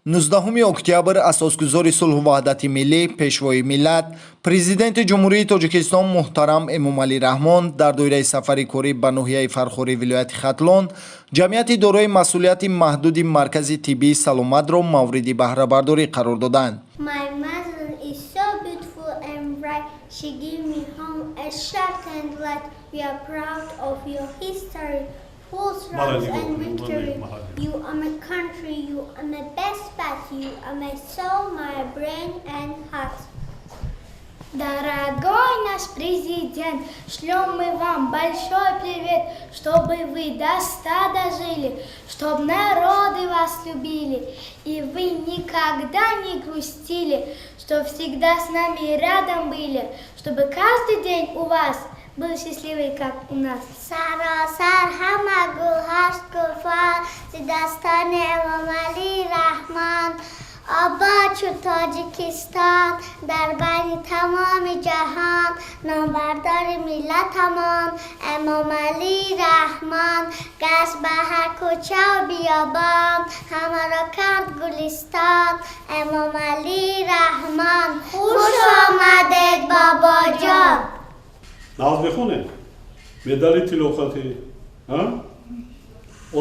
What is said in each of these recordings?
19 октябр асосгузори сулҳу ваҳдати миллӣ, Пешвои миллат, Президенти Ҷумҳурии Тоҷикистон муҳтарам Эмомалӣ Раҳмон дар доираи сафари корӣ ба ноҳияи Фархори вилояти Хатлон ҷамъияти дорои масъулияти маҳдуди Маркази тиббии Саломатро мавриди баҳрабардорӣ қарор доданд. My mother is so beautiful and bright. She gave me home a shelter and light. We are proud of your history, full struggles and victory. You are my country, you are my best part. You are my soul, my brain and heart. Дорогой наш президент, шлем мы вам большой привет, чтобы вы до 100 дожили, чтоб народы вас любили, и вы никогда не грустили, чтоб всегда с нами рядом были, чтобы каждый день у вас был счастливый, как у нас. Саросар ҳама гулҳост гулфор, зи дастони Эмомалӣ Раҳмон. Обод шуд Тоҷикистон дар байни тамоми ҷаҳон, номбардори миллатамон Эмомалӣ Раҳмон. Гашт ба ҳар кӯчаву биёбон, ҳамаро кард гулистон Эмомалӣ Раҳмон. Хуш омадед, бобоҷон! Нағз мехонед, медали тиллоқатӣ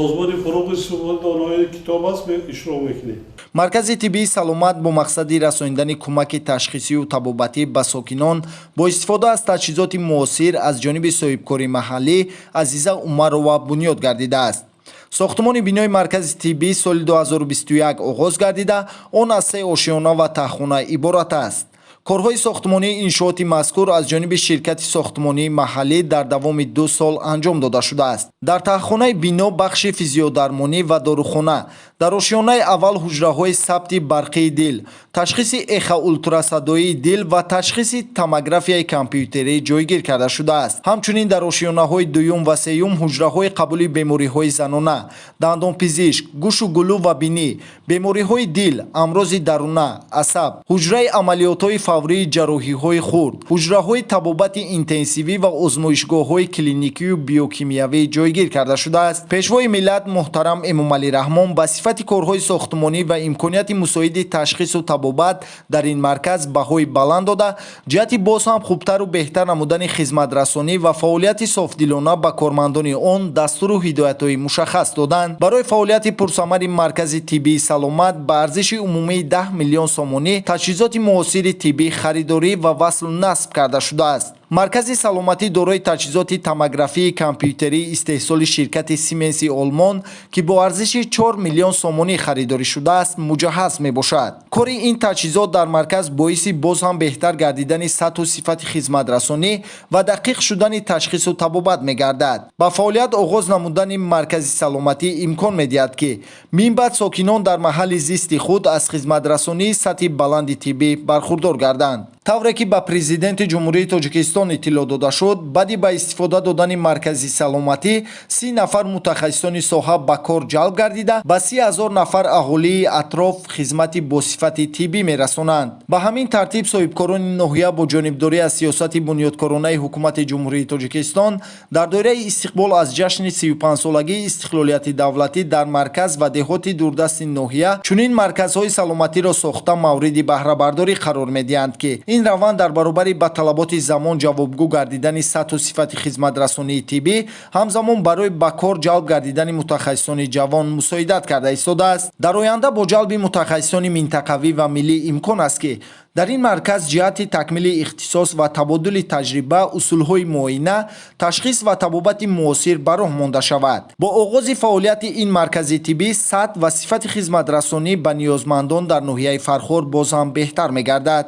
озмуни «Фуруғи субҳи китоб» аст, иштирок мекунед. Маркази тиббии Саломат бо мақсади расондани кӯмаки ташхисию табобатӣ ба сокинон бо истифода аз таҷҳизоти муосир аз ҷониби соҳибкори маҳаллӣ Азиза Умарова бунёд гардидааст. Сохтмони бинои маркази тиббӣ соли 2021 оғоз гардида, он аз се ошёна ва таҳхона иборат аст. Корҳои сохтмонии иншооти мазкур аз ҷониби ширкати сохтмонии маҳаллӣ дар давоми 2 сол анҷом дода шудааст. Дар таҳхонаи бино бахши физиодармонӣ ва дорухона, дар ошёнаи аввал ҳуҷраҳои сабти барқии дил, ташхиси эхоултрасадоии дил ва ташхиси томографияи компютерӣ ҷойгир карда шудааст. Ҳамчунин дар ошёнаҳои дуюм ва сеюм ҳуҷраҳои қабули бемориҳои занона, дандонпизишк, гӯшу гулӯ ва бинӣ, бемориҳои дил, амрози даруна, асаб, ҳуҷраи амалиётҳои фаврии ҷарроҳиҳои хурд, ҳуҷраҳои табобати интенсивӣ ва озмоишгоҳҳои клиникию биокимиявӣ ҷойгир карда шудааст. Пешвои миллат муҳтарам Эмомалӣ Раҳмон ба сифати корҳои сохтмонӣ ва имконияти мусоиди ташхису табобат дар ин марказ баҳои баланд дода, ҷиҳати боз ҳам хубтару беҳтар намудани хизматрасонӣ ва фаъолияти софдилона ба кормандони он дастуру ҳидоятҳои мушаххас доданд. Барои фаъолияти пурсамари Маркази тиббии Саломат ба арзиши умумии 10 миллион сомонӣ таҷҳизоти муосири тиббӣ харидорӣ ва васлу насб карда шудааст. Маркази саломатӣ дорои таҷҳизоти томографии компютерии истеҳсоли ширкати Сименси Олмон, ки бо арзиши 4 миллион сомонӣ харидорӣ шудааст, муҷаҳҳаз мебошад. Кори ин таҷҳизот дар марказ боиси боз ҳам беҳтар гардидани сатҳу сифати хизматрасонӣ ва дақиқ шудани ташхису табобат мегардад. Ба фаъолият оғоз намудани Маркази саломатӣ имкон медиҳад, ки минбаъд сокинон дар маҳалли зисти худ аз хизматрасонии сатҳи баланди тиббӣ бархурдор гарданд. Тавре ки ба Президенти Ҷумҳурии Тоҷикистон иттилоъ дода шуд, баъди ба истифода додани Маркази саломатӣ 30 нафар мутахассисони соҳа ба кор ҷалб гардида, ба 30 000 нафар аҳолии атроф хизмати босифати тиббӣ мерасонанд. Ба ҳамин тартиб, соҳибкорони ноҳия бо ҷонибдорӣ аз сиёсати бунёдкоронаи Ҳукумати Ҷумҳурии Тоҷикистон дар доираи истиқбол аз ҷашни 35-солагии истиқлолияти давлатӣ дар марказ ва деҳоти дурдасти ноҳия чунин марказҳои саломатиро сохта, мавриди баҳрабардорӣ қарор медиҳанд, ки ин раванд дар баробари ба талаботи замон ҷавобгӯ гардидани сатҳу сифати хизматрасонии тиббӣ, ҳамзамон барои ба кор ҷалб гардидани мутахассисони ҷавон мусоидат карда истодааст. Дар оянда бо ҷалби мутахассисони минтақавӣ ва миллӣ имкон аст, ки дар ин марказ ҷиҳати такмили ихтисос ва табодули таҷриба усулҳои муоина, ташхис ва табобати муосир ба роҳ монда шавад. Бо оғози фаъолияти ин маркази тиббӣ сатҳ ва сифати хизматрасонӣ ба ниёзмандон дар ноҳияи Фархор боз ҳам беҳтар мегардад.